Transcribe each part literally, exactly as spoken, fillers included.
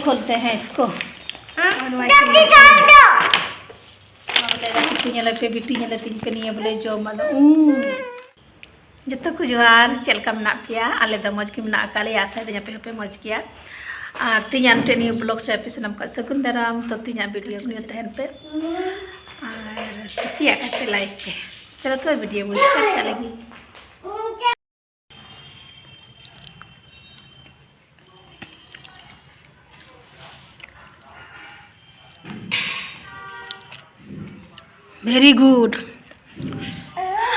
खोलते हैं इसको। हाँ, और वैसे जल्दी डाल दो। ᱵᱚᱞᱮ ᱜᱟᱛᱮ ᱠᱚ ᱧᱮᱞᱮ ᱯᱮ, ᱵᱤᱴᱤ ᱧᱮᱞᱮ ᱛᱤᱧ ᱯᱮ, ᱱᱤᱭᱟᱹ ᱵᱚᱞᱮ ᱡᱚᱢ ᱟᱫᱚ᱾ ᱩᱸ᱾ ᱡᱚᱛᱚ ᱠᱚ ᱡᱚᱦᱟᱨ, ᱪᱮᱫ ᱞᱮᱠᱟ ᱢᱮᱱᱟᱜ ᱯᱮᱭᱟ? ᱟᱞᱮ ᱫᱚ ᱢᱚᱡᱽ ᱜᱮ ᱢᱮᱱᱟᱜ ᱟᱠᱟᱫ ᱞᱮᱭᱟ, ᱟᱥᱟᱭ ᱫᱟᱹᱧ ᱟᱯᱮ ᱦᱚᱸᱯᱮ ᱢᱚᱡᱽ ᱜᱮᱭᱟ᱾ ᱟᱨ ᱛᱮᱦᱮᱧ ᱟᱨ ᱢᱤᱫᱴᱮᱱ new vlog ᱥᱮ ᱟᱯᱮ ᱥᱟᱱᱟᱢ ᱠᱚ ᱥᱟᱹᱜᱩᱱ ᱫᱟᱨᱟᱢ᱾ ᱛᱚ ᱛᱮᱦᱮᱧᱟᱜ video ᱱᱤᱭᱟᱹ ᱛᱟᱦᱮᱱ ᱯᱮ ᱟᱨ ᱠᱩᱥᱤᱭᱟᱜ ᱠᱷᱟᱱ ᱯᱮ like ᱯᱮ᱾ ᱪᱚᱞᱚ ᱛᱚᱵᱮ video ᱵᱚᱱ start ᱠᱟᱜ ᱞᱮᱜᱮ᱾ Very good.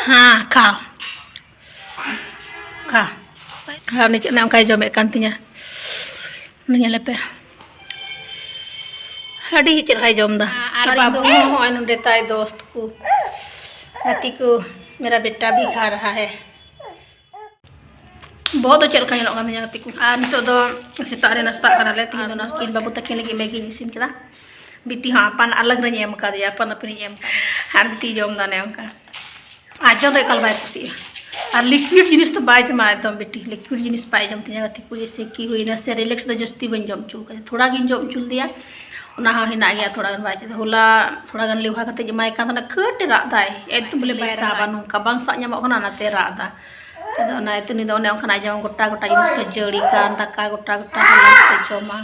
ᱦᱮᱸ, ᱠᱷᱟᱣ᱾ ᱠᱷᱟ᱾ ᱟᱨ ᱩᱱᱤ ᱪᱮᱫ ᱚᱱᱮ ᱚᱱᱠᱟᱭ ᱡᱚᱢᱮᱫ ᱠᱟᱱ ᱛᱤᱧᱟ᱾ ᱩᱱᱤ ᱧᱮᱞᱮ ᱯᱮ᱾ ᱟᱹᱰᱤ ᱪᱮᱫ ᱞᱮᱠᱟᱭ ᱡᱚᱢ ᱫᱟ᱾ ᱟᱨ ᱟᱨ ᱤᱧ ᱵᱟᱹᱵᱩ ᱫᱚ ᱦᱚᱸ ᱦᱚᱸᱜᱼᱚᱭ ᱱᱚᱸᱰᱮ ᱛᱟᱭ ᱫᱚᱥᱛ ᱠᱚ, ᱜᱟᱛᱮ ᱠᱚ, ᱢᱮᱨᱟ ᱵᱮᱴᱟ ᱵᱷᱤ ᱠᱷᱟ ᱨᱟᱦᱟ ᱦᱮ᱾ ᱵᱚᱦᱚᱜ ᱫᱚ ᱪᱮᱫ ᱞᱮᱠᱟ ᱧᱮᱞᱚᱜ ᱠᱟᱱ ᱛᱤᱧᱟ ᱜᱟᱛᱮ ᱠᱚ? ᱟᱨ ᱱᱤᱛᱚᱜ ᱫᱚ ᱥᱮᱛᱟᱜ ᱨᱮ ᱱᱟᱥᱛᱟᱜ ᱠᱟᱱᱟᱞᱮ᱾ ᱛᱤᱦᱤᱧ ᱫᱚ ᱱᱟᱥᱛᱟ ᱤᱧ ᱵᱟᱹᱵᱩ ᱛᱟᱹᱠᱤᱱ ᱞᱟᱹᱜᱤᱫ ᱢᱮᱜᱤᱧ ᱤᱥᱤᱱ ᱠᱮᱫᱟ᱾ ᱵᱤᱴᱤ ᱦᱚᱸ ᱟᱯᱟᱱ ᱟᱞᱟᱜᱽ ᱨᱮ ᱧᱮᱢ ᱠᱟᱫᱮᱭᱟ, ᱟᱯᱟᱱ ᱟᱹᱯᱤᱱᱤᱧ ᱮᱢ ᱠᱟᱫᱮᱭᱟ᱾ ᱟᱨ ᱵᱤᱴᱤ ᱡᱚᱢ ᱫᱟ ᱚᱱᱮ ᱚᱱᱠᱟ᱾ ᱟᱡ ᱡᱚ ᱫᱚ ᱮᱠᱟᱞ ᱵᱟᱭ ᱠᱩᱥᱤᱭᱟᱜᱼᱟ᱾ ᱟᱨ liquid ᱡᱤᱱᱤᱥ ᱫᱚ ᱵᱟᱭ ᱡᱚᱢᱟ ᱮᱠᱫᱚᱢ ᱵᱤᱴᱤ, liquid ᱡᱤᱱᱤᱥ ᱵᱟᱭ ᱡᱚᱢ ᱛᱤᱧᱟ ᱜᱟᱛᱮ ᱠᱚ᱾ ᱡᱮᱭᱥᱮ ᱠᱤ ᱦᱩᱭᱱᱟ ᱥᱮ ᱨᱤᱞᱮᱠᱥ ᱫᱚ ᱡᱟᱹᱥᱛᱤ ᱵᱟᱹᱧ ᱡᱚᱢ ᱦᱚᱪᱚ ᱠᱟᱫᱮᱭᱟ, ᱛᱷᱚᱲᱟ ᱜᱤᱧ ᱡᱚᱢ ᱦᱚᱪᱚ ᱞᱮᱫᱮᱭᱟ, ᱚᱱᱟ ᱦᱚᱸ ᱦᱮᱱᱟᱜ ᱜᱮᱭᱟ ᱛᱷᱚᱲᱟ ᱜᱟᱱ ᱵᱟᱭ ᱪᱮᱫ᱾ ᱦᱚᱞᱟ ᱛᱷᱚᱲᱟ ᱜᱟᱱ ᱞᱮᱣᱦᱟ ᱠᱟᱛᱮᱧ ᱮᱢᱟᱭ ᱠᱟᱱ ᱛᱟᱦᱮᱱᱟ, ᱠᱷᱟᱹᱴ ᱮ ᱨᱟᱜ ᱫᱟᱭ, ᱮᱠᱫᱚᱢ ᱵᱚᱞᱮ ᱵᱟᱭ ᱥᱟᱵᱟ, ᱱᱚᱝᱠᱟ ᱵᱟᱝ ᱥᱟᱵ ᱧᱟᱢᱚᱜ ᱠᱟᱱᱟ, ᱚᱱᱟᱛᱮ ᱨᱟᱜ ᱫᱟ᱾ ᱟᱫᱚ ᱚᱱᱟ ᱤᱭᱟᱹᱛᱮ ᱩᱱᱤ ᱫᱚ ᱚᱱᱮ ᱚᱱᱠᱟᱱᱟᱜ ᱡᱮᱢᱚᱱ ᱜᱚᱴᱟ ᱜᱚᱴᱟ ᱡᱤᱱᱤᱥ, ᱠᱷᱟᱹᱡᱟᱹᱲᱤ ᱠᱟᱱ, ᱫᱟᱠᱟ ᱜᱚᱴᱟ ᱜᱚᱴᱟ ᱦᱚᱞᱚᱝ ᱠᱟᱛᱮ ᱡᱚᱢᱟ᱾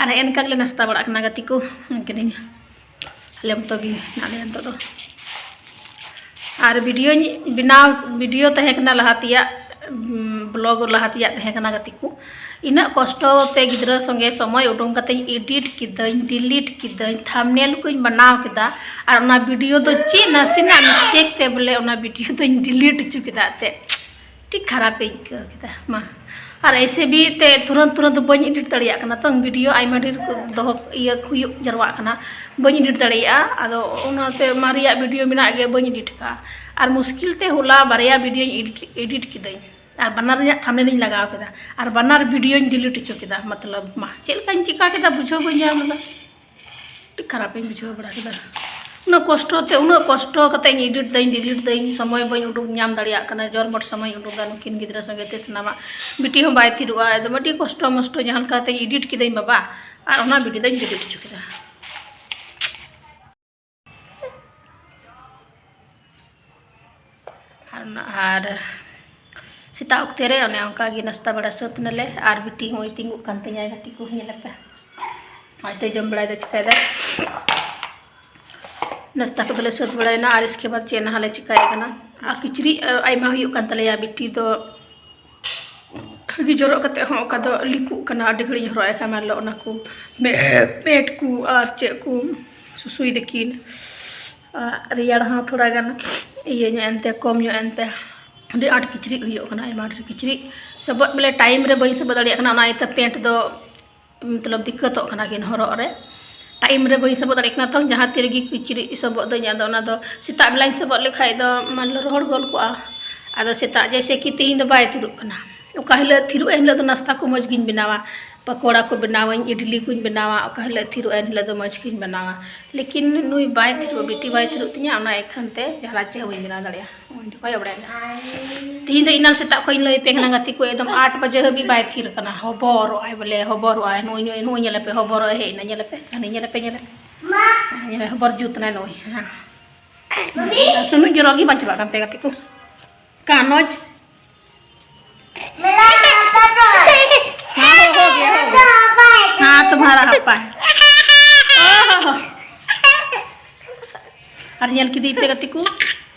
ᱟᱨ ᱦᱮᱸ ᱮᱱᱠᱟ ᱜᱮᱞᱮ ᱱᱟᱥᱛᱟ ᱵᱟᱲᱟᱜ ᱠᱟᱱᱟ ᱜᱟᱛᱮ ᱠᱚ, ᱤᱱᱠᱟᱹ ᱟᱞᱮ ᱢᱚᱛᱚ ᱜᱮ ᱢᱮᱱᱟᱜ ᱞᱮᱭᱟ ᱱᱤᱛᱚᱜ ᱫᱚ᱾ ᱟᱨ videoᱧ ᱵᱮᱱᱟᱣ, video ᱛᱟᱦᱮᱸ ᱠᱟᱱᱟ ᱞᱟᱦᱟ ᱛᱮᱭᱟᱜ, ᱩᱢ, vlog ᱞᱟᱦᱟ ᱛᱮᱭᱟᱜ ᱛᱟᱦᱮᱸ ᱠᱟᱱᱟ ᱜᱟᱛᱮ ᱠᱚ᱾ ᱤᱱᱟᱹᱜ ᱠᱚᱥᱴᱚ ᱛᱮ ᱜᱤᱫᱽᱨᱟᱹ ᱥᱚᱸᱜᱮ ᱥᱚᱢᱚᱭ ᱩᱰᱩᱝ ᱠᱟᱛᱮᱧ edit ᱠᱤᱫᱟᱹᱧ, delete ᱠᱤᱫᱟᱹᱧ, thumbnail ᱠᱚᱧ ᱵᱮᱱᱟᱣ ᱠᱮᱫᱟ, ᱟᱨ ᱚᱱᱟ video ᱫᱚ ᱪᱮᱫ ᱱᱟᱥᱮᱱᱟᱜ mistake ᱛᱮ ᱵᱚᱞᱮ ᱚᱱᱟ video ᱫᱚᱧ delete ᱦᱚᱪᱚ ᱠᱮᱫᱟ ᱮᱱᱛᱮᱫ᱾ ᱟᱹᱰᱤ ᱠᱷᱟᱨᱟᱯ ᱤᱧ ᱟᱹᱭᱠᱟᱹᱣ ᱠᱮᱫᱟ ᱢᱟ᱾ ᱟᱨ ᱮᱭᱥᱮ ᱵᱷᱤ ᱛᱮ ᱛᱩᱨᱟᱹᱱᱛ ᱛᱩᱨᱟᱹᱱᱛ ᱵᱟᱹᱧ edit ᱫᱟᱲᱮᱭᱟᱜ ᱠᱟᱱᱟ᱾ ᱛᱚ video ᱟᱭᱢᱟ ᱰᱷᱮᱨ ᱠᱚ ᱫᱚᱦᱚ ᱤᱭᱟᱹ ᱦᱩᱭᱩᱜ ᱡᱟᱨᱣᱟᱜ ᱠᱟᱱᱟ, ᱵᱟᱹᱧ edit ᱫᱟᱲᱮᱭᱟᱜᱼᱟ᱾ ᱟᱫᱚ ᱚᱱᱟᱛᱮ ᱢᱟᱨᱮᱭᱟᱜ video ᱢᱮᱱᱟᱜ ᱜᱮᱭᱟ, ᱵᱟᱹᱧ edit ᱠᱟᱜᱼᱟ᱾ ᱟᱨ ᱢᱩᱥᱠᱤᱞ ᱛᱮ ᱦᱚᱞᱟ ᱵᱟᱨᱭᱟ videoᱧ edit, edit ᱠᱤᱫᱟᱹᱧ, ᱟᱨ ᱵᱟᱱᱟᱨ ᱨᱮᱭᱟᱜ thumbnail ᱤᱧ ᱞᱟᱜᱟᱣ ᱠᱮᱫᱟ, ᱟᱨ ᱵᱟᱱᱟᱨ videoᱧ delete ᱦᱚᱪᱚ ᱠᱮᱫᱟ᱾ ᱢᱚᱛᱞᱚᱵ ᱢᱟ ᱪᱮᱫ ᱞᱮᱠᱟᱧ ᱪᱤᱠᱟ ᱠᱮᱫᱟ ᱵᱩᱡᱷᱟᱹᱣ ᱵᱟᱹᱧ ᱧᱟᱢ ᱞᱮᱫᱟ᱾ ᱟᱹᱰᱤ ᱠᱷᱟᱨᱟᱯ ᱤᱧ ᱵᱩᱡᱷᱟᱹᱣ ᱵᱟᱲᱟ ᱠᱮᱫᱟ᱾ ᱩᱱᱟᱹᱜ ᱠᱚᱥᱴᱚ ᱛᱮ, ᱩᱱᱟᱹᱜ ᱠᱚᱥᱴᱚ ᱠᱟᱛᱮᱧ edit ᱫᱟᱹᱧ, delete ᱫᱟᱹᱧ, ᱥᱚᱢᱚᱭ ᱵᱟᱹᱧ ᱩᱰᱩᱠ ᱧᱟᱢ ᱫᱟᱲᱮᱭᱟᱜ ᱠᱟᱱᱟ, ᱡᱚᱨ ᱢᱚᱴ ᱥᱚᱢᱚᱭ ᱩᱰᱩᱠᱟ ᱱᱩᱠᱤᱱ ᱜᱤᱫᱽᱨᱟᱹ ᱥᱚᱸᱜᱮ ᱛᱮ ᱥᱟᱱᱟᱢᱟᱜ᱾ ᱵᱤᱴᱤ ᱦᱚᱸ ᱵᱟᱭ ᱛᱷᱤᱨᱚᱜᱼᱟ, ᱮᱠᱫᱚᱢ ᱟᱹᱰᱤ ᱠᱚᱥᱴᱚ ᱢᱚᱥᱴᱚ ᱡᱟᱦᱟᱸ ᱞᱮᱠᱟ ᱠᱟᱛᱮᱧ edit ᱠᱤᱫᱟᱹᱧ ᱵᱟᱵᱟ, ᱟᱨ ᱚᱱᱟ video ᱫᱚᱧ delete ᱦᱚᱪᱚ ᱠᱮᱫᱟ᱾ ᱟᱨ ᱚᱱᱟ, ᱟᱨ ᱥᱮᱛᱟᱜ ᱚᱠᱛᱮ ᱨᱮ ᱚᱱᱮ ᱚᱱᱠᱟ ᱜᱮ ᱱᱟᱥᱛᱟ ᱵᱟᱲᱟ ᱥᱟᱹᱛ ᱱᱟᱞᱮ, ᱟᱨ ᱵᱤᱴᱤ ᱦᱚᱸᱭ ᱛᱤᱸᱜᱩᱜ ᱠᱟᱱ ᱛᱤᱧᱟᱹ, ᱜᱟᱛᱮ ᱠᱚ ᱧᱮᱞᱮ ᱯᱮ, ᱦᱚᱭᱛᱳ ᱡᱚᱢ ᱵᱟᱲᱟᱭ ᱫᱟ, ᱪᱤᱠᱟᱹᱭ ᱫᱟ᱾ ᱱᱟᱥᱛᱟ ᱠᱚᱫᱚᱞᱮ ᱥᱟᱹᱛ ᱵᱟᱲᱟᱭᱮᱱᱟ, ᱟᱨ ᱤᱥᱠᱮ ᱵᱟᱫ ᱪᱮᱫ ᱱᱟᱦᱟᱜ ᱞᱮ ᱪᱤᱠᱟᱹᱭᱮᱫ ᱠᱟᱱᱟ᱾ ᱟᱨ ᱠᱤᱪᱨᱤᱡ, ᱟᱭᱢᱟ ᱦᱩᱭᱩᱜ ᱠᱟᱱ ᱛᱟᱞᱮᱭᱟ, ᱵᱤᱴᱤ ᱫᱚ ᱜᱮ ᱡᱚᱨᱚᱜ ᱠᱟᱛᱮ ᱦᱚᱸ ᱚᱠᱟ ᱫᱚ ᱞᱤᱠᱩᱜ ᱠᱟᱱᱟ, ᱟᱹᱰᱤ ᱜᱷᱟᱹᱲᱤᱡ ᱤᱧ ᱦᱚᱨᱚᱜ ᱟᱭ ᱠᱷᱟᱱ ᱢᱟ ᱞᱚᱜ ᱚᱱᱟ ᱠᱚ ᱯᱮᱰ ᱠᱚ ᱟᱨ ᱪᱮᱫ ᱠᱚ ᱥᱩᱥᱩᱭ ᱫᱟᱹᱠᱤᱱ᱾ ᱟᱨ ᱨᱮᱭᱟᱲ ᱦᱚᱸ ᱛᱷᱚᱲᱟ ᱜᱟᱱ ᱤᱭᱟᱹ ᱧᱚᱜ ᱮᱱᱛᱮ, ᱠᱚᱢ ᱧᱚᱜ ᱮᱱᱛᱮ, ᱟᱹᱰᱤ ᱟᱸᱴ ᱠᱤᱪᱨᱤᱡ ᱦᱩᱭᱩᱜ ᱠᱟᱱᱟ, ᱟᱭᱢᱟ ᱰᱷᱮᱨ ᱠᱤᱪᱨᱤᱡ ᱥᱚᱵᱚᱫ, ᱵᱚᱞᱮ ᱴᱟᱭᱤᱢ ᱨᱮ ᱵᱟᱹᱧ ᱥᱚᱵᱚᱫ ᱫᱟᱲᱮᱭᱟᱜ ᱠᱟᱱᱟ, ᱚᱱᱟ ᱤᱭᱟᱹᱛᱮ ᱯᱮᱱᱴ ᱫᱚ ᱢᱚᱛᱞᱚᱵ ᱫᱤᱠᱠᱟᱛᱚᱜ ᱠᱟᱱᱟ ᱠᱤᱱ ᱦᱚᱨᱚᱜ ᱨᱮ, ᱴᱟᱭᱤᱢ ᱨᱮ ᱵᱟᱹᱧ ᱥᱚᱵᱚᱫ ᱫᱟᱲᱮᱭᱟᱜ ᱠᱟᱱᱟ᱾ ᱛᱚ ᱡᱟᱦᱟᱸ ᱛᱤ ᱨᱮᱜᱮ ᱠᱤᱪᱨᱤᱡ ᱥᱚᱵᱚᱫ ᱫᱟᱹᱧ, ᱟᱫᱚ ᱚᱱᱟ ᱫᱚ ᱥᱮᱛᱟᱜ ᱵᱮᱞᱟᱧ ᱥᱚᱵᱚᱫ ᱞᱮᱠᱷᱟᱡ ᱫᱚ ᱢᱟᱱᱮ ᱨᱚᱦᱚᱲ ᱜᱚᱫ ᱠᱚᱜᱼᱟ᱾ ᱟᱫᱚ ᱥᱮᱛᱟᱜ ᱡᱮᱭᱥᱮ ᱠᱤ ᱛᱮᱦᱮᱧ ᱫᱚ ᱵᱟᱭ ᱛᱷᱤᱨᱚᱜ ᱠᱟᱱᱟ, ᱚᱠᱟ ᱦᱤᱞᱳᱜ ᱛᱷᱤᱨᱚᱜᱼᱟ ᱮᱱ ᱦᱤᱞᱳᱜ ᱫᱚ ᱱᱟᱥᱛᱟ ᱠᱚ ᱢᱚᱡᱽ ᱜᱤᱧ ᱵᱮᱱᱟᱣᱟ, ᱯᱟᱠᱚᱲᱟ ᱠᱚ ᱵᱮᱱᱟᱣᱟᱹᱧ, ᱤᱰᱞᱤ ᱠᱚᱧ ᱵᱮᱱᱟᱣᱟ, ᱚᱠᱟ ᱦᱤᱞᱳᱜ ᱛᱷᱤᱨᱚᱜᱼᱟ ᱮᱱ ᱦᱤᱞᱳᱜ ᱫᱚ ᱢᱚᱡᱽ ᱜᱤᱧ ᱵᱮᱱᱟᱣᱟ᱾ ᱞᱮᱠᱤᱱ ᱱᱩᱭ ᱵᱟᱭ ᱛᱷᱤᱨᱚᱜ, ᱵᱤᱴᱤ ᱵᱟᱭ ᱛᱷᱤᱨᱚᱜ ᱛᱤᱧᱟ, ᱚᱱᱟ ᱮᱠᱷᱟᱱ ᱛᱮ ᱡᱟᱦᱟᱱᱟᱜ ᱪᱮᱫ ᱦᱚᱸ ᱵᱟᱹᱧ ᱵᱮᱱᱟᱣ ᱫᱟᱲᱮᱭᱟᱜᱼᱟ᱾ ᱚᱠᱚᱭ ᱵᱟᱲᱟᱭᱟ? ᱛᱤᱦᱤᱧ ᱫᱚ ᱮᱱᱟᱝ ᱥᱮᱛᱟᱜ ᱠᱷᱚᱱ ᱤᱧ ᱞᱟᱹᱭ ᱟᱯᱮ ᱠᱟᱱᱟ ᱜᱟᱛᱮ ᱠᱚ, ᱮᱠᱫᱚᱢ ᱟᱴ ᱵᱟᱡᱮ ᱦᱟᱹᱵᱤᱡ ᱵᱟᱭ ᱛᱷᱤᱨ ᱠᱟᱱᱟ, ᱦᱚᱵᱚᱨᱚᱜ ᱟᱭ ᱵᱚᱞᱮ, ᱦᱚᱵᱚᱨᱚᱜ ᱟᱭ᱾ ᱱᱩᱭ, ᱱᱩᱭ, ᱱᱩᱭ ᱧᱮᱞᱮ ᱯᱮ, ᱦᱚᱵᱚᱨᱚᱜ ᱮ ᱦᱮᱡ ᱮᱱᱟ, ᱧᱮᱞᱮ ᱯᱮ, ᱦᱟᱹᱱᱤ ᱧᱮᱞᱮ ᱯᱮ, ᱧᱮᱞᱮ ᱯᱮ᱾ ᱧᱮᱞᱮ ᱦᱚᱵᱚᱨ ᱡᱩᱛ ᱮᱱᱟᱭ ᱱᱩᱭ, ᱦᱮᱸ᱾ ᱥᱩᱱᱩᱡ ᱡᱚᱨᱚᱜ ᱜᱮ ᱵᱟᱝ ᱪᱟᱵᱟᱜ ᱠᱟᱱ ᱛᱟᱭᱟ ᱜᱟᱛᱮ ᱠᱚ᱾ ᱠᱟᱱᱚᱡᱽ। ᱦᱮᱸ, ᱦᱳ, ᱦᱳ ᱜᱮ, ᱦᱳ ᱜᱮ᱾ ᱦᱮᱸ, ᱛᱩᱢᱦᱟᱨᱟ ᱦᱟᱯᱟ ᱦᱮ᱾ ᱚ ᱦᱚ ᱦᱚ᱾ ᱟᱨ ᱧᱮᱞ ᱠᱮᱫᱮ ᱯᱮ ᱜᱟᱛᱮ ᱠᱚ,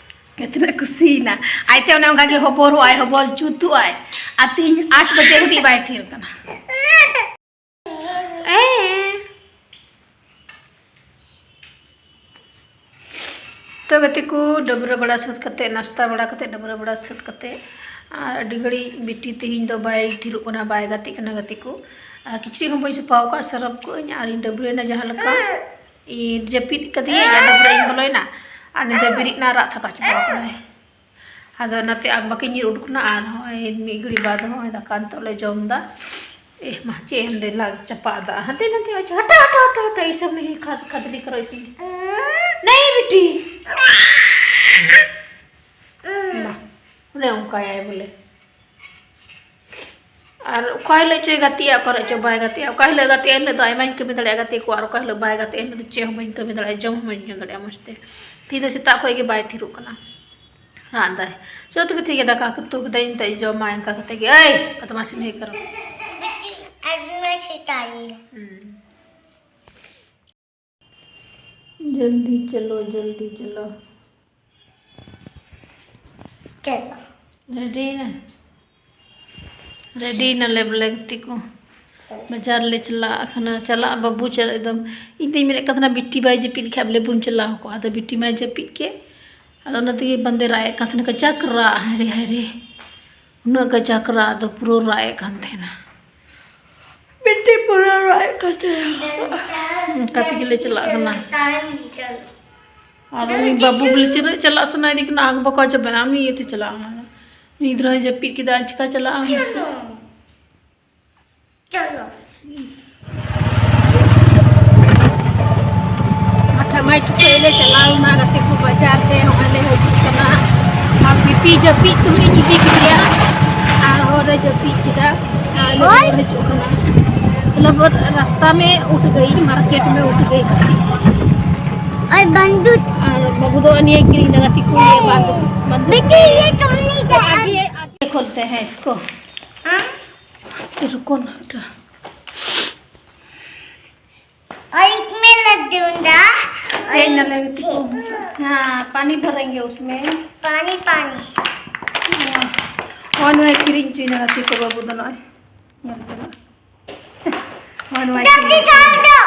ᱛᱤᱱᱟᱹᱜ ᱠᱩᱥᱤᱭᱮᱱᱟ᱾ ᱟᱡᱛᱮ ᱚᱱᱮ ᱚᱱᱠᱟ ᱜᱮ ᱦᱚᱵᱚᱨᱚᱜ ᱟᱭ, ᱦᱚᱵᱚᱨ ᱡᱩᱛᱩᱜ ᱟᱭ᱾ ᱟᱨ ᱛᱤᱦᱤᱧ ᱟᱴ ᱵᱟᱡᱮ ᱦᱟᱹᱵᱤᱡ ᱵᱟᱭ ᱛᱷᱤᱨ ᱠᱟᱱᱟ᱾ ᱮᱸ᱾ ᱛᱚ ᱜᱟᱛᱮ ᱠᱚ, ᱰᱟᱹᱵᱽᱨᱟᱹ ᱵᱟᱲᱟ ᱥᱟᱹᱛ ᱠᱟᱛᱮ, ᱱᱟᱥᱛᱟ ᱵᱟᱲᱟ ᱠᱟᱛᱮ, ᱰᱟᱹᱵᱽᱨᱟᱹ ᱵᱟᱲᱟ ᱥᱟᱹᱛ ᱠᱟᱛᱮ, ᱟᱨ ᱟᱹᱰᱤ ᱜᱷᱟᱹᱲᱤᱡ ᱵᱤᱴᱤ ᱛᱮᱦᱮᱧ ᱫᱚ ᱵᱟᱭ ᱛᱷᱤᱨᱚᱜ ᱠᱟᱱᱟ, ᱵᱟᱭ ᱜᱟᱛᱮᱜ ᱠᱟᱱᱟ ᱜᱟᱛᱮ ᱠᱚ᱾ ᱟᱨ ᱠᱤᱪᱨᱤᱡ ᱦᱚᱸ ᱵᱟᱹᱧ ᱥᱟᱯᱷᱟ ᱟᱠᱟᱫ, ᱥᱟᱨᱟᱯ ᱠᱟᱜ ᱟᱹᱧ ᱟᱨᱤᱧ ᱰᱟᱹᱵᱽᱨᱟᱹᱭᱮᱱᱟ ᱡᱟᱦᱟᱸ ᱞᱮᱠᱟ᱾ ᱤᱧ ᱡᱟᱹᱯᱤᱫ ᱠᱟᱫᱮᱭᱟᱹᱧ ᱟᱨ ᱰᱟᱹᱵᱽᱨᱟᱹ ᱤᱧ ᱵᱚᱞᱚᱭᱮᱱᱟ, ᱟᱨ ᱱᱤᱛᱚᱜ ᱵᱮᱨᱮᱫ ᱮᱱᱟ, ᱨᱟᱜ ᱛᱷᱟᱠᱟ ᱪᱟᱵᱟ ᱟᱠᱟᱱᱟᱭ᱾ ᱟᱫᱚ ᱚᱱᱟᱛᱮ ᱟᱨ ᱵᱟᱹᱠᱤᱱ ᱧᱤᱨ ᱩᱰᱩᱠ ᱮᱱᱟ᱾ ᱟᱨ ᱱᱚᱜᱼᱚᱭ ᱢᱤᱫ ᱜᱷᱟᱹᱲᱤ ᱵᱟᱫᱽ ᱱᱚᱜᱼᱚᱭ ᱫᱟᱠᱟ ᱱᱤᱛᱚᱜ ᱞᱮ ᱡᱚᱢ ᱮᱫᱟ᱾ ᱮ ᱢᱟ, ᱪᱮᱫ ᱮᱢ ᱞᱟᱹᱭ ᱞᱟᱜ ᱪᱟᱯᱟᱫ ᱫᱟ? ᱦᱟᱱᱛᱮ ᱱᱟᱛᱮ ᱦᱚᱴᱚ, ᱦᱚᱴᱚ, ᱦᱚᱴᱚ, ᱦᱚᱴᱚ, ᱤᱥᱚᱢ ᱱᱤ ᱠᱷᱟᱫ, ᱠᱷᱟᱫᱽᱞᱤ ᱠᱟᱨᱚ ᱤᱥᱚᱢ ᱱᱤ᱾ ᱱᱟᱦᱤ ᱵᱤᱴᱤ᱾ ᱢᱟ, ᱚᱱᱮ ᱚᱱᱠᱟᱭᱟᱭ ᱵᱚᱞᱮ᱾ ᱟᱨ ᱚᱠᱟ ᱦᱤᱞᱳᱜ ᱪᱚᱭ ᱜᱟᱛᱮᱜᱼᱟ, ᱚᱠᱟ ᱦᱤᱞᱳᱜ ᱪᱚ ᱵᱟᱭ ᱜᱟᱛᱮᱜᱼᱟ᱾ ᱚᱠᱟ ᱦᱤᱞᱳᱜ ᱜᱟᱛᱮᱜᱼᱟ, ᱮᱱ ᱦᱤᱞᱳᱜ ᱫᱚ ᱟᱭᱢᱟᱧ ᱠᱟᱹᱢᱤ ᱫᱟᱲᱮᱭᱟᱜᱼᱟ ᱜᱟᱛᱮ ᱠᱚ, ᱟᱨ ᱚᱠᱟ ᱦᱤᱞᱳᱜ ᱵᱟᱭ ᱜᱟᱛᱮᱜᱼᱟ, ᱮᱱ ᱦᱤᱞᱳᱜ ᱫᱚ ᱪᱮᱫ ᱦᱚᱸ ᱵᱟᱹᱧ ᱠᱟᱹᱢᱤ ᱫᱟᱲᱮᱭᱟᱜᱼᱟ, ᱡᱚᱢ ᱦᱚᱸ ᱵᱟᱹᱧ ᱧᱩ ᱫᱟᱲᱮᱭᱟᱜᱼᱟ ᱢᱚᱡᱽ ᱛᱮ᱾ ᱛᱮᱦᱮᱧ ᱫᱚ ᱥᱮᱛᱟᱜ ᱠᱷᱚᱱ ᱜᱮ ᱵᱟᱭ ᱛᱷᱤᱨᱚᱜ ᱠᱟᱱᱟ, ᱨᱟᱜ ᱫᱟᱭ᱾ ᱪᱚᱞᱚ ᱛᱚᱵᱮ ᱴᱷᱤᱠ ᱜᱮᱭᱟ, ᱫᱟᱠᱟ ᱠᱚ ᱩᱛᱩ ᱠᱤᱫᱟᱹᱧ, ᱱᱤᱛᱚᱜ ᱤᱧ ᱡᱚᱢᱟ, ᱮᱱᱠᱟ ᱠᱟᱛᱮ ᱜᱮ᱾ ᱮᱭ, ᱵᱟᱫᱢᱟᱥᱤ ᱱᱤᱭᱟᱹ ᱠᱟᱨᱚᱱ᱾ ᱟᱨ ᱢᱟ ᱥᱮᱛᱟᱜ ᱨᱮ᱾ ᱦᱩᱸ᱾ ᱡᱚᱞᱫᱤ ᱪᱚᱞᱚ, ᱡᱚᱞᱫᱤ ᱪᱚᱞᱚ᱾ ᱪᱚᱞᱚ᱾ ᱨᱮᱰᱤᱭᱮᱱᱟ? ᱨᱮᱰᱤᱭᱮᱱᱟᱞᱮ ᱵᱚᱞᱮ ᱜᱟᱛᱮ ᱠᱚ᱾ ᱵᱟᱡᱟᱨ ᱞᱮ ᱪᱟᱞᱟᱜ ᱠᱟᱱᱟ, ᱪᱟᱞᱟᱜ ᱵᱟᱹᱵᱩ ᱪᱟᱞᱟᱜ ᱮᱠᱫᱚᱢ᱾ ᱤᱧ ᱫᱚᱧ ᱢᱮᱱᱮᱫ ᱠᱟᱱ ᱛᱟᱦᱮᱱᱟ ᱵᱤᱴᱤ ᱵᱟᱭ ᱡᱟᱹᱯᱤᱫ ᱠᱷᱟᱡ ᱵᱚᱞᱮ ᱵᱚᱱ ᱪᱟᱞᱟᱣ ᱠᱚᱜᱼᱟ, ᱟᱫᱚ ᱵᱤᱴᱤ ᱢᱟᱭ ᱡᱟᱹᱯᱤᱫ ᱠᱮᱫ᱾ ᱟᱫᱚ ᱚᱱᱟ ᱛᱮᱜᱮ ᱵᱟᱸᱫᱮ ᱨᱟᱜ ᱮᱫ ᱠᱟᱱ ᱛᱟᱦᱮᱱᱟ, ᱠᱟᱡᱟᱠ ᱨᱟᱜ, ᱦᱟᱭ ᱨᱮ, ᱦᱟᱭ ᱨᱮ᱾ ᱩᱱᱟᱹᱜ ᱠᱟᱡᱟᱠ ᱨᱟᱜ ᱫᱚ ᱯᱩᱨᱟᱹ ᱨᱟᱜ ᱮᱫ ᱠᱟᱱ ᱛᱟᱦᱮᱱᱟ᱾ ᱵᱤᱴᱤ ᱯᱩᱨᱟᱹ ᱨᱟᱜ ᱮᱫ ᱠᱟᱱ ᱛᱟᱦᱮᱱᱟ᱾ ᱚᱱᱠᱟ ᱛᱮᱜᱮ ᱞᱮ ᱪᱟᱞᱟᱜ ᱠᱟᱱᱟ᱾ ᱟᱨ ᱩᱱᱤ ᱵᱟᱹᱵᱩ ᱵᱚᱞᱮ ᱪᱮᱫ ᱪᱟᱞᱟᱜ ᱥᱟᱱᱟᱭᱮᱫᱮ ᱠᱟᱱᱟ, ᱟᱸᱠ ᱵᱟᱠᱚ ᱪᱟᱵᱟᱭᱟ, ᱩᱱᱤ ᱤᱭᱟᱹᱛᱮ ᱪᱟᱞᱟᱜᱼᱟ᱾ ᱩᱱᱤ ᱜᱤᱫᱽᱨᱟᱹ ᱦᱚᱸᱭ ᱡᱟᱹᱯᱤᱫ ᱠᱮᱫᱟ, ᱪᱤᱠᱟ ᱪᱟᱞᱟᱜᱼᱟ ᱢᱟᱥᱮ? ᱪᱚᱞᱚ᱾ ᱟᱨ ᱴᱷᱟᱢᱟᱭ ᱴᱷᱩᱠᱟᱹᱭ ᱞᱮ ᱪᱟᱞᱟᱣ ᱞᱮᱱᱟ ᱜᱟᱛᱮ ᱠᱚ ᱵᱟᱡᱟᱨ ᱛᱮ, ᱦᱚᱸᱜᱼᱚᱭ ᱞᱮ ᱦᱤᱡᱩᱜ ᱠᱟᱱᱟ᱾ ᱟᱨ ᱵᱤᱴᱤ ᱡᱟᱹᱯᱤᱫ ᱛᱩᱞᱩᱡ ᱤᱧ ᱤᱫᱤ ᱠᱮᱫᱮᱭᱟ, ᱟᱨ ᱦᱚᱨ ᱨᱮ ᱡᱟᱹᱯᱤᱫ ᱠᱮᱫᱟ᱾ ᱟᱨ ᱞᱮ ᱨᱩᱣᱟᱹᱲ ᱦᱤᱡᱩᱜ ᱠᱟᱱᱟ᱾ मतलब रास्ता में उठ गई, मार्केट में उठ गई। और बंदूक। ᱟᱨ ᱵᱟᱹᱵᱩ ᱫᱚ ᱱᱤᱭᱟᱹ ᱠᱤᱨᱤᱧ ᱞᱟᱜᱟ ᱛᱤᱠᱩ ᱱᱤᱭᱟᱹ ᱵᱟᱸᱫᱩ, ᱵᱟᱸᱫᱩ᱾ बेटी, ये कौन नहीं जाए? आगे, आगे खोलते हैं इसको। हाँ? रुको ना बेटा। और इसमें लग दूंगा। और ये ना लगे इसको। हाँ, पानी भरेंगे उसमें। पानी, पानी। हाँ। ᱦᱳᱭ, ᱱᱚᱣᱟ ᱠᱤᱨᱤᱧ ᱦᱚᱪᱚᱭᱮᱱᱟ ᱜᱟᱛᱮ ᱠᱚ ᱵᱟᱹᱵᱩ ᱫᱚ ᱱᱚᱜᱼᱚᱭ᱾ ᱧᱮᱞ ᱯᱮ ᱱᱚᱜᱼᱚᱭ᱾ ᱦᱳᱭ, ᱱᱚᱣᱟ ᱫᱟᱠᱟ ᱠᱤᱨᱤᱧ ᱠᱷᱟᱱ ᱫᱚ᱾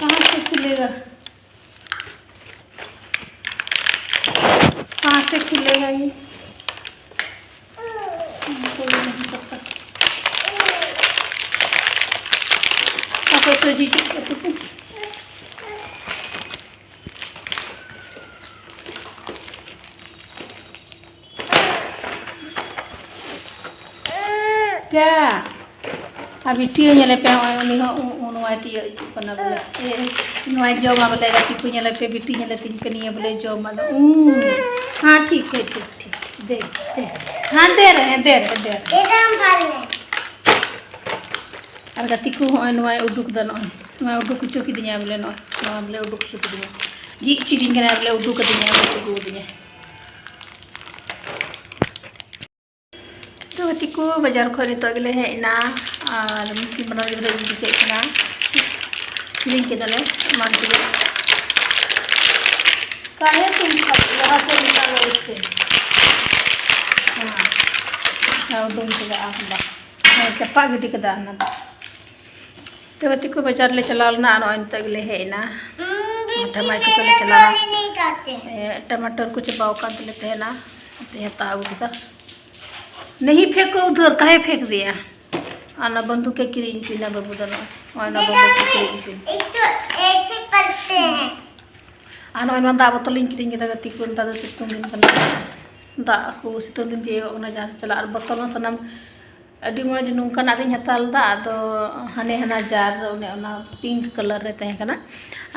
ᱠᱟᱦᱟᱸ ᱥᱮ ᱠᱷᱩᱞᱮᱜᱟ? ᱠᱟᱦᱟᱸ ᱥᱮ ᱠᱷᱩᱞᱮᱜᱟ ᱭᱮ? ᱚᱠᱚᱭ ᱪᱚ ᱦᱤᱡᱩᱜ ᱠᱟᱱᱟ᱾ क्या? ᱟᱨ ᱵᱤᱴᱤ ᱦᱚᱸ ᱧᱮᱞᱮ ᱯᱮ, ᱱᱚᱜᱼᱚᱭ ᱩᱱᱤ ᱦᱚᱸ ᱩᱸ, ᱩᱸ, ᱱᱚᱣᱟᱭ ᱛᱤᱭᱳᱜ ᱦᱤᱡᱩᱜ ᱠᱟᱱᱟ ᱵᱚᱞᱮ᱾ ᱮ, ᱱᱚᱣᱟᱭ ᱡᱚᱢᱟ ᱵᱚᱞᱮ, ᱜᱟᱛᱮ ᱠᱚ ᱧᱮᱞᱮ ᱯᱮ, ᱵᱤᱴᱤ ᱧᱮᱞᱮ ᱛᱤᱧ ᱯᱮ ᱱᱤᱭᱟᱹ ᱵᱚᱞᱮ ᱡᱚᱢᱟ ᱫᱚ᱾ ᱩᱸ, ᱦᱮᱸ, ᱴᱷᱤᱠ, ᱴᱷᱤᱠ, ᱴᱷᱤᱠ, ᱴᱷᱤᱠ᱾ ᱫᱮ, ᱫᱮ᱾ ᱦᱟᱱᱛᱮ ᱨᱮ, ᱦᱟᱱᱛᱮ ᱨᱮ, ᱦᱟᱱᱛᱮ ᱨᱮ᱾ ᱟᱨ ᱜᱟᱛᱮ ᱠᱚ ᱦᱚᱸᱜᱼᱚᱭ ᱱᱚᱣᱟᱭ ᱩᱰᱩᱠ ᱫᱟ, ᱱᱚᱜᱼᱚᱭ᱾ ᱱᱚᱣᱟᱭ ᱩᱰᱩᱠ ᱦᱚᱪᱚ ᱠᱤᱫᱤᱧᱟ ᱵᱚᱞᱮ, ᱱᱚᱜᱼᱚᱭ᱾ ᱱᱚᱣᱟ ᱵᱚᱞᱮ ᱩᱰᱩᱠ ᱦᱚᱪᱚ ᱠᱤᱫᱤᱧᱟ᱾ ᱡᱷᱤᱡ ᱦᱚᱪᱚ ᱠᱤᱫᱤᱧ ᱠᱟᱱᱟᱭ ᱵᱚᱞᱮ, ᱩᱰᱩᱠ ᱠᱟᱫᱤᱧᱟᱭ, ᱩᱰᱩᱠ ᱟᱹᱜᱩ ᱟᱹᱫᱤᱧᱟᱭ᱾ ᱛᱚ ᱜᱟᱛᱮ ᱠᱚ, ᱵᱟᱡᱟᱨ ᱠᱷᱚᱱ ᱱᱤᱛᱚᱜ ᱜᱮᱞᱮ ᱦᱮᱡ ᱮᱱᱟ ᱟᱨ ᱢᱤᱥᱠᱤᱱ ᱵᱟᱱᱟᱨ ᱜᱤᱫᱽᱨᱟᱹ ᱤᱧ ᱠᱩᱥᱤᱭᱟᱜ ᱠᱟᱱᱟ᱾ ᱠᱤᱨᱤᱧ ᱠᱮᱫᱟᱞᱮ ᱮᱢᱟᱱ ᱛᱮᱭᱟᱜ᱾ ᱠᱟᱦᱮ ᱛᱩᱢ ᱥᱟᱵ ᱞᱟᱦᱟ ᱥᱮᱫ ᱱᱤᱠᱟᱞ ᱨᱚᱦᱮ ᱛᱷᱮ? ᱦᱮᱸ, ᱩᱰᱩᱝ ᱠᱮᱫᱟ ᱟᱨ ᱵᱟ-, ᱦᱮᱸ, ᱪᱟᱯᱟᱜ ᱜᱤᱰᱤ ᱠᱮᱫᱟ ᱚᱱᱟ ᱫᱚ᱾ ᱛᱚ ᱜᱟᱛᱮ ᱠᱚ, ᱵᱟᱡᱟᱨ ᱞᱮ ᱪᱟᱞᱟᱣ ᱞᱮᱱᱟ ᱟᱨ ᱱᱚᱜᱼᱚᱭ ᱱᱤᱛᱚᱜ ᱜᱮᱞᱮ ᱦᱮᱡ ᱮᱱᱟ᱾ ᱢᱟᱴᱷᱟ ᱢᱟᱭ ᱛᱟᱠᱚ ᱞᱮ ᱪᱟᱞᱟᱣ ᱮᱱᱟ᱾ ᱮ, ᱴᱟᱢᱟᱴᱚᱨ ᱠᱚ ᱪᱟᱵᱟᱣ ᱟᱠᱟᱱ ᱛᱟᱞᱮ ᱛᱟᱦᱮᱱᱟ, ᱚᱱᱟᱛᱮ ᱦᱟᱛᱟᱣ ᱟᱹᱜᱩ ᱠᱮᱫᱟ᱾ ᱱᱤᱦᱤ ᱯᱷᱮᱸᱠᱳ ᱩᱫᱷᱟᱨ, ᱠᱟᱦᱮ ᱯᱷᱮᱸᱠ ᱫᱤᱭᱟ? ᱟᱨ ᱚᱱᱟ ᱵᱚᱱᱫᱷᱩᱠ ᱮ ᱠᱤᱨᱤᱧ ᱦᱚᱪᱚᱭᱮᱱᱟ ᱵᱟᱹᱵᱩ ᱫᱚ, ᱱᱚᱜᱼᱚᱭ ᱱᱚᱜᱼᱚᱭ ᱱᱚᱣᱟ ᱵᱚᱱᱫᱷᱩᱠ ᱮ ᱠᱤᱨᱤᱧ ᱦᱚᱪᱚᱭᱮᱱᱟ᱾ ᱟᱨ ᱱᱚᱜᱼᱚᱭ ᱱᱚᱣᱟ ᱫᱟᱜ ᱵᱚᱛᱚᱞ ᱤᱧ ᱠᱤᱨᱤᱧ ᱠᱮᱫᱟ ᱜᱟᱛᱮ ᱠᱚ, ᱱᱮᱛᱟᱨ ᱫᱚ ᱥᱤᱛᱩᱝ ᱫᱤᱱ ᱠᱟᱱᱟ, ᱫᱟᱜ ᱠᱚ ᱥᱤᱛᱩᱝ ᱫᱤᱱ ᱛᱤᱭᱳᱜᱚᱜ ᱠᱟᱱᱟ, ᱡᱟᱦᱟᱸ ᱥᱮᱫ ᱪᱟᱞᱟᱜ᱾ ᱟᱨ ᱵᱚᱛᱚᱞ ᱦᱚᱸ ᱥᱟᱱᱟᱢ ᱟᱹᱰᱤ ᱢᱚᱡᱽ ᱱᱚᱝᱠᱟᱱᱟᱜ ᱜᱤᱧ ᱦᱟᱛᱟᱣ ᱞᱮᱫᱟ, ᱟᱫᱚ ᱦᱟᱱᱮ ᱦᱟᱱᱟ ᱡᱟᱨ, ᱚᱱᱮ ᱚᱱᱟ ᱯᱤᱝᱠ ᱠᱟᱞᱟᱨ ᱨᱮ ᱛᱟᱦᱮᱸ ᱠᱟᱱᱟ᱾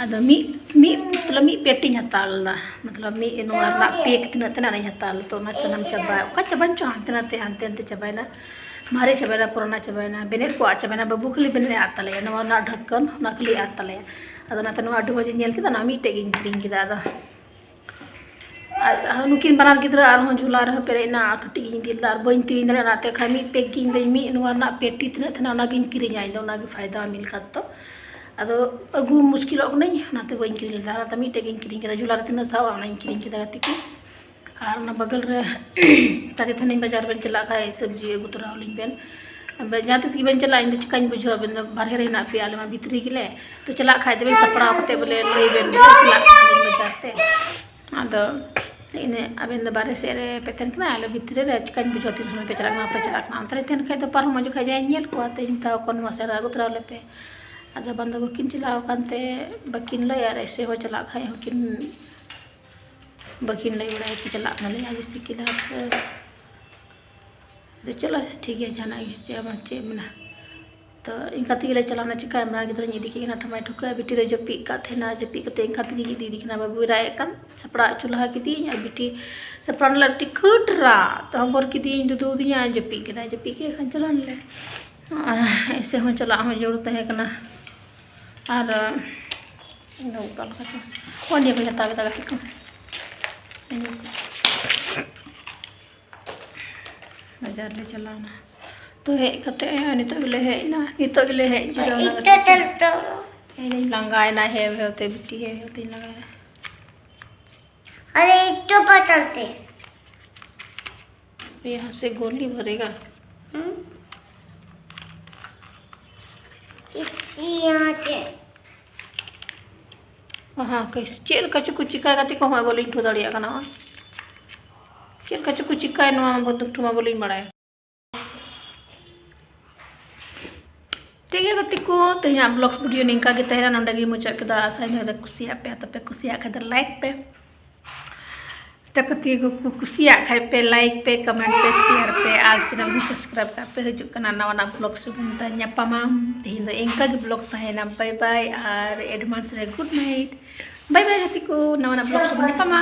ᱟᱫᱚ ᱢᱤᱫ, ᱢᱤᱫ, ᱢᱚᱛᱞᱚᱵ ᱢᱤᱫ ᱯᱮᱴᱤᱧ ᱦᱟᱛᱟᱣ ᱞᱮᱫᱟ, ᱢᱚᱛᱞᱚᱵ ᱢᱤᱫ ᱱᱚᱣᱟ ᱨᱮᱱᱟᱜ ᱯᱮᱠ ᱛᱤᱱᱟᱹᱜ ᱛᱮᱱᱟᱜ ᱚᱱᱟᱧ ᱦᱟᱛᱟᱣ ᱞᱮᱫᱟ, ᱛᱚ ᱚᱱᱟ ᱥᱟᱱᱟᱢ ᱪᱟᱵᱟ, ᱚᱠᱟ ᱪᱟᱵᱟᱭᱮᱱ ᱪᱚ, ᱦᱟᱱᱛᱮ ᱱᱟᱛᱮ, ᱦᱟᱱᱛᱮ ᱱᱟᱛᱮ ᱪᱟᱵᱟᱭᱮᱱᱟ, ᱢᱟᱨᱮ ᱪᱟᱵᱟᱭᱮᱱᱟ, ᱯᱩᱨᱟᱱᱟ ᱪᱟᱵᱟᱭᱮᱱᱟ, ᱵᱮᱱᱮᱫ ᱠᱚ ᱟᱫ ᱪᱟᱵᱟᱭᱮᱱᱟ, ᱵᱟᱹᱵᱩ ᱠᱷᱟᱹᱞᱤ ᱵᱮᱱᱮᱫ ᱮ ᱟᱫ ᱛᱟᱞᱮᱭᱟ, ᱱᱚᱣᱟ ᱨᱮᱱᱟᱜ ᱰᱷᱟᱠᱠᱟᱱ, ᱚᱱᱟ ᱠᱷᱟᱹᱞᱤ ᱟᱫ ᱛᱟᱞᱮᱭᱟ᱾ ᱟᱫᱚ ᱚᱱᱟᱛᱮ ᱱᱚᱣᱟ ᱟᱹᱰᱤ ᱢᱚᱡᱽ ᱤᱧ ᱧᱮᱞ ᱠᱮᱫᱟ, ᱱᱚᱣᱟ ᱢᱤᱫᱴᱮᱡ ᱜᱤᱧ ᱠᱤᱨᱤᱧ ᱠᱮᱫᱟ᱾ ᱟᱫᱚ ᱟᱨ ᱱᱩᱠᱤᱱ ᱵᱟᱱᱟᱨ ᱜᱤᱫᱽᱨᱟᱹ ᱟᱨᱦᱚᱸ ᱡᱷᱚᱞᱟ ᱨᱮᱦᱚᱸ ᱯᱮᱨᱮᱡ ᱮᱱᱟ, ᱟᱨ ᱠᱟᱹᱴᱤᱡ ᱜᱤᱧ ᱤᱫᱤ ᱞᱮᱫᱟ, ᱟᱨ ᱵᱟᱹᱧ ᱛᱤᱣᱤᱧ ᱫᱟᱲᱮᱭᱟᱜᱼᱟ, ᱚᱱᱟᱛᱮ ᱠᱷᱟᱱ ᱢᱤᱫ ᱯᱮᱠ ᱜᱮ ᱤᱧ ᱫᱚᱧ, ᱢᱤᱫ ᱱᱚᱣᱟ ᱨᱮᱱᱟᱜ ᱯᱮᱴᱤ ᱛᱤᱱᱟᱹᱜ ᱛᱟᱦᱮᱱᱟ ᱚᱱᱟᱜᱤᱧ ᱠᱤᱨᱤᱧᱟ, ᱤᱧ ᱫᱚ ᱚᱱᱟᱜᱮ ᱯᱷᱟᱭᱫᱟ ᱢᱤᱞ ᱠᱟᱛ ᱫᱚ᱾ ᱟᱫᱚ ᱟᱹᱜᱩ ᱢᱩᱥᱠᱤᱞᱚᱜ ᱠᱟᱹᱱᱟᱹᱧ, ᱚᱱᱟᱛᱮ ᱵᱟᱹᱧ ᱠᱤᱨᱤᱧ ᱞᱮᱫᱟ, ᱚᱱᱟᱛᱮ ᱢᱤᱫᱴᱮᱡ ᱜᱤᱧ ᱠᱤᱨᱤᱧ ᱠᱮᱫᱟ, ᱡᱷᱚᱞᱟ ᱨᱮ ᱛᱤᱱᱟᱹᱜ ᱥᱟᱦᱚᱵᱼᱟ ᱚᱱᱟᱧ ᱠᱤᱨᱤᱧ ᱠᱮᱫᱟ ᱜᱟᱛᱮ ᱠᱚ᱾ ᱟᱨ ᱚᱱᱟ ᱵᱟᱜᱟᱞ ᱨᱮ ᱛᱟᱨᱤ ᱛᱷᱟᱱᱤᱧ ᱵᱟᱡᱟᱨ ᱵᱮᱱ ᱪᱟᱞᱟᱜ ᱠᱷᱟᱡ ᱥᱚᱵᱽᱡᱤ ᱟᱹᱜᱩ ᱛᱚᱨᱟ ᱟᱹᱞᱤᱧ ᱵᱮᱱ᱾ ᱟᱵᱮ ᱡᱟᱦᱟᱸ ᱛᱤᱥ ᱜᱮᱵᱮᱱ ᱪᱟᱞᱟᱜᱼᱟ, ᱤᱧ ᱫᱚ ᱪᱤᱠᱟᱹᱧ ᱵᱩᱡᱷᱟᱹᱣᱟ, ᱟᱵᱮᱱ ᱫᱚ ᱵᱟᱨᱦᱮ ᱨᱮ ᱦᱮᱱᱟᱜ ᱯᱮᱭᱟ, ᱟᱞᱮ ᱢᱟ ᱵᱷᱤᱛᱨᱤ ᱜᱮᱞᱮ᱾ ᱛᱚ ᱪᱟᱞᱟᱜ ᱠᱷᱟᱡ ᱫᱚᱵᱮᱱ ᱥᱟᱯᱲᱟᱣ ᱠᱟᱛᱮ ᱵᱚᱞᱮ ᱞᱟᱹᱭ ᱵᱮᱱ, ᱵᱚᱞᱮ ᱪᱟᱞᱟᱜ ᱠᱟᱱᱟᱞᱤᱧ ᱵᱟᱡᱟᱨ ᱛᱮ᱾ ᱟᱫᱚ ᱤᱱᱟᱹ ᱟᱵᱮᱱ ᱫᱚ ᱵᱟᱨᱦᱮ ᱥᱮᱫ ᱨᱮ ᱯᱮ ᱛᱟᱦᱮᱱ ᱠᱟᱱᱟ, ᱟᱞᱮ ᱵᱷᱤᱛᱨᱤ ᱨᱮ ᱪᱤᱠᱟᱹᱧ ᱵᱩᱡᱷᱟᱹᱣᱟ ᱛᱤᱱ ᱥᱚᱢᱚᱭ ᱯᱮ ᱪᱟᱞᱟᱜ ᱠᱟᱱᱟ, ᱵᱟᱯᱮ ᱪᱟᱞᱟᱜ ᱠᱟᱱᱟ? ᱚᱱᱛᱮ ᱨᱮ ᱛᱟᱦᱮᱱ ᱠᱷᱟᱡ ᱫᱚ ᱯᱟᱨᱚᱢᱚᱜ ᱡᱚᱠᱷᱟᱡ ᱡᱟᱦᱟᱸᱧ ᱧᱮᱞ ᱠᱚᱣᱟ, ᱛᱚᱧ ᱢᱮᱛᱟ ᱠᱚᱣᱟ ᱱᱚᱣᱟ ᱥᱮᱫ ᱨᱮ ᱟᱹᱜᱩ ᱛᱚᱨᱟ ᱟᱞᱮ ᱯᱮ᱾ ᱟᱫᱚ ᱵᱟᱝ ᱫᱚ ᱵᱟᱹᱠᱤᱱ ᱪᱟᱞᱟᱣ ᱟᱠᱟᱱ ᱛᱮ ᱵᱟᱹᱠᱤᱱ ᱞᱟᱹᱭᱟ, ᱟᱨ ᱮᱥᱮ ᱦᱚᱸ ᱪᱟᱞᱟᱜ ᱠᱷᱟᱡ ᱦᱚᱸᱠᱤᱱ ᱵᱟᱹᱠᱤᱱ ᱞᱟᱹᱭ ᱵᱟᱲᱟᱭᱟ ᱠᱤ ᱪᱟᱞᱟᱜ ᱠᱟᱱᱟᱞᱮ ᱟᱡ ᱥᱤᱠᱤᱞᱟᱨ᱾ ᱟᱫᱚ ᱪᱚᱞᱚ ᱴᱷᱤᱠ ᱜᱮᱭᱟ, ᱡᱟᱦᱟᱱᱟᱜ ᱜᱮ ᱪᱮᱫ ᱮᱢ, ᱪᱮᱫ ᱮᱢ ᱢᱮᱱᱟ᱾ ᱛᱚ ᱤᱱᱠᱟ ᱛᱮᱜᱮ ᱞᱮ ᱪᱟᱞᱟᱣᱱᱟ᱾ ᱪᱤᱠᱟᱹᱭᱟᱢ, ᱜᱤᱫᱽᱨᱟᱹᱧ ᱤᱫᱤ ᱠᱮᱫ ᱠᱤᱱᱟ ᱴᱷᱟᱢᱟᱭ ᱴᱷᱩᱠᱟᱹ, ᱵᱤᱴᱤ ᱫᱚᱭ ᱡᱟᱹᱯᱤᱫ ᱠᱟᱫ ᱛᱟᱦᱮᱱᱟ, ᱡᱟᱹᱯᱤᱫ ᱠᱟᱛᱮ ᱤᱱᱠᱟ ᱛᱮᱜᱮᱧ ᱤᱫᱤᱭᱮᱫᱮ ᱠᱟᱱᱟ᱾ ᱵᱟᱹᱵᱩᱭ ᱨᱟᱜ ᱮᱫ ᱠᱟᱱ, ᱥᱟᱯᱲᱟᱣ ᱦᱚᱪᱚ ᱞᱟᱦᱟ ᱠᱮᱫᱮᱭᱟᱹᱧ, ᱟᱨ ᱵᱤᱴᱤ ᱥᱟᱯᱲᱟᱣ ᱱᱟᱞᱮ ᱟᱹᱰᱤ ᱠᱷᱟᱹᱴ ᱨᱟᱜ᱾ ᱛᱚ ᱦᱚᱵᱚᱨ ᱠᱮᱫᱮᱭᱟᱹᱧ, ᱫᱩᱫᱩ ᱟᱹᱫᱤᱧᱟ, ᱟᱨ ᱡᱟᱹᱯᱤᱫ ᱠᱮᱫᱟᱭ᱾ ᱡᱟᱹᱯᱤᱫ ᱠᱮᱫ ᱠᱷᱟᱱ ᱪᱟᱞᱟᱣ ᱱᱟᱞᱮ, ᱟᱨ ᱮᱭᱥᱮ ᱦᱚᱸ ᱪᱟᱞᱟᱜ ᱦᱚᱸ ᱡᱟᱹᱨᱩᱲ ᱛᱟᱦᱮᱸ ᱠᱟᱱᱟ᱾ ᱟᱨ ᱤᱧ ᱫᱚ ᱚᱠᱟ ᱞᱮᱠᱟ ᱪᱚ, ᱚ, ᱱᱤᱭᱟᱹ ᱠᱚᱧ ᱦᱟᱛᱟᱣ ᱠᱮᱫᱟ ᱜᱟᱛᱮ ᱠᱚ᱾ ᱵᱟᱡᱟᱨ ᱞᱮ ᱪᱟᱞᱟᱣᱱᱟ᱾ ᱛᱚ ᱦᱮᱡ ᱠᱟᱛᱮ ᱱᱤᱛᱚᱜ ᱜᱮᱞᱮ ᱦᱮᱡ ᱮᱱᱟ, ᱱᱤᱛᱚᱜ ᱜᱮᱞᱮ ᱦᱮᱡ ᱡᱤᱨᱟᱹᱣ ᱮᱱᱟ ᱜᱟᱛᱮ ᱠᱚ᱾ ᱤᱧ ᱫᱚᱧ ᱞᱟᱸᱜᱟᱭᱮᱱᱟ, ᱦᱮᱣ ᱦᱮᱣ ᱛᱮ ᱵᱤᱴᱤ, ᱦᱮᱣ ᱦᱮᱣ ᱛᱮᱧ ᱞᱟᱸᱜᱟᱭᱮᱱᱟ᱾ अरे इतना पतलते। यहाँ से गोली भरेगा। हम्म। इसी यहाँ से। हाँ, कैसे, ᱪᱮᱫ ᱞᱮᱠᱟ ᱪᱚᱠᱚ ᱪᱤᱠᱟᱹᱭ ᱜᱟᱛᱮ ᱠᱚ, ᱦᱚᱸ ᱵᱟᱹᱞᱤᱧ ᱴᱷᱩ ᱫᱟᱲᱮᱭᱟᱜ ᱠᱟᱱᱟ᱾ ᱪᱮᱫ ᱞᱮᱠᱟ ᱪᱚᱠᱚ ᱪᱤᱠᱟᱹᱭ, ᱱᱚᱣᱟ ᱵᱚᱱᱫᱩᱠ ᱴᱷᱩ ᱢᱟ ᱵᱟᱹᱞᱤᱧ ᱵᱟᱲᱟᱭᱟ᱾ ᱴᱷᱤᱠ ᱜᱮᱭᱟ ᱜᱟᱛᱮ ᱠᱚ, ᱛᱮᱦᱮᱧᱟᱜ vlogs video ᱱᱤᱝᱠᱟ ᱜᱮ ᱛᱟᱦᱮᱱᱟ, ᱱᱚᱰᱮ ᱜᱮ ᱢᱩᱪᱟᱹᱫ ᱠᱮᱫᱟ᱾ ᱟᱥᱟᱧ ᱫᱚᱦᱚᱭ ᱫᱟ ᱠᱩᱥᱤᱭᱟᱜ ᱯᱮ, ᱛᱟᱯᱮ ᱠᱩᱥᱤᱭᱟᱜ ᱠᱷᱟᱡ ᱫᱚ like ᱯᱮ᱾ ᱛᱚ ᱜᱟᱛᱮ ᱠᱚ, ᱠᱩᱥᱤᱭᱟᱜ ᱠᱷᱟᱡ ᱯᱮ, like ᱯᱮ, comment ᱯᱮ, share ᱯᱮ, ᱟᱨ channel ᱵᱚᱱ subscribe ᱠᱟᱜ ᱯᱮ᱾ ᱦᱤᱡᱩᱜ ᱠᱟᱱᱟ ᱱᱟᱣᱟᱱᱟᱜ vlog ᱥᱮ ᱵᱚᱱ ᱧᱟᱯᱟᱢᱟ᱾ ᱛᱮᱦᱮᱧ ᱫᱚ ᱤᱱᱠᱟ ᱜᱮ vlog ᱛᱟᱦᱮᱱᱟ᱾ Bye bye ᱟᱨ advance ᱨᱮ good night᱾ Bye bye ᱜᱟᱛᱮ ᱠᱚ, ᱱᱟᱣᱟᱱᱟᱜ vlog ᱥᱮ ᱵᱚᱱ ᱧᱟᱯᱟᱢᱟ᱾